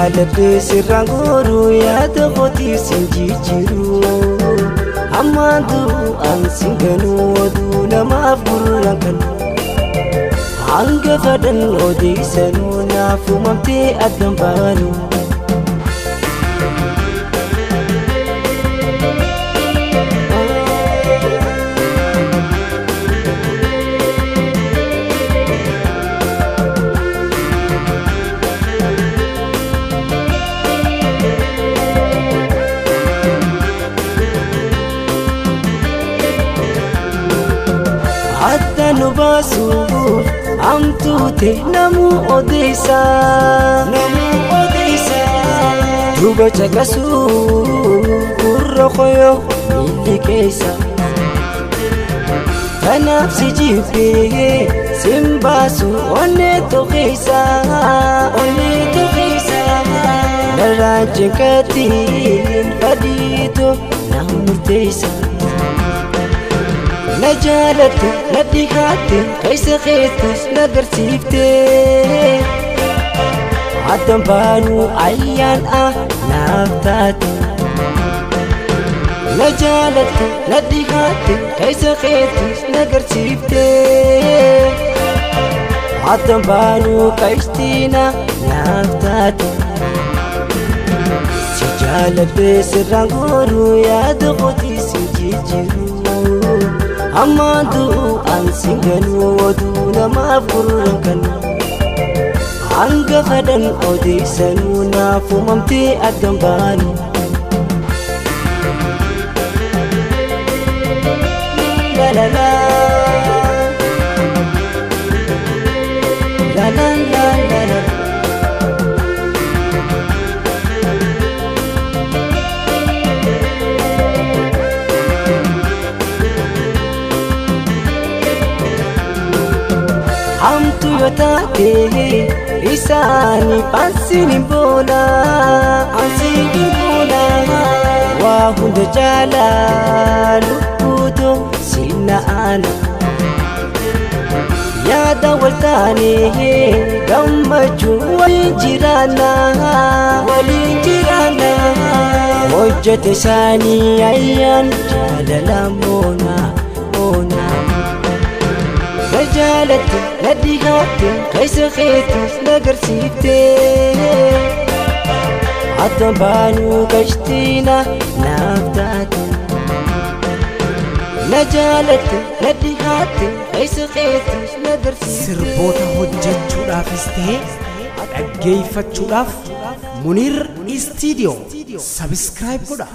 jaaladhe sirraan gooruu yaada kootii sin jijjiiru hammaan du'aan sin ganuu oduu namaaf gurraan kan hanga fadhan odeessanuu naaf uumamtee addan baanu. Adda nu baasuuf hamtuute namuu odeessa duuba caqasuu gurra koyoo miilli keessa kanaaf si jibbee sin baasu onnee tokkeessa narraa jinkatiin fadiitu na murteessa. Na jaalatte na dhihaatte keessa keettis na garsiifte addan baanuu ayyaan a naaf taate. Na jaalatte na dhihaatte keessa keettis na garsiifte addan baanuu qaystiina naaf taate. Si jaaladhe sirraan gooruu yaada kootii si jijjiiru hammaan du'aan sin ganuu oduu namaaf gurraan kan hanga fadhan odeessanuu naaf uumamtee addan baanu. La la la la la la la la. Hamtu yoo taate isaaniif ansiin hin boona waa hunda caalaa lubbuutu sinna aana yaada wal taanee gammachuu waliin jiraanna hojjete isaanii ayyaan jaalala moona moona. Na jaalatte na dhihaatte keessa keettis na garsiifte addan baanuu qashtiina naaf taate. Na jaalatte na dhihaatte keessa keettis na garsiifte. Sirboota hojjechuudhaafis ta'e dhaggeeffachuudhaaf Munir Istiidiyoo sabiskiraayib godha.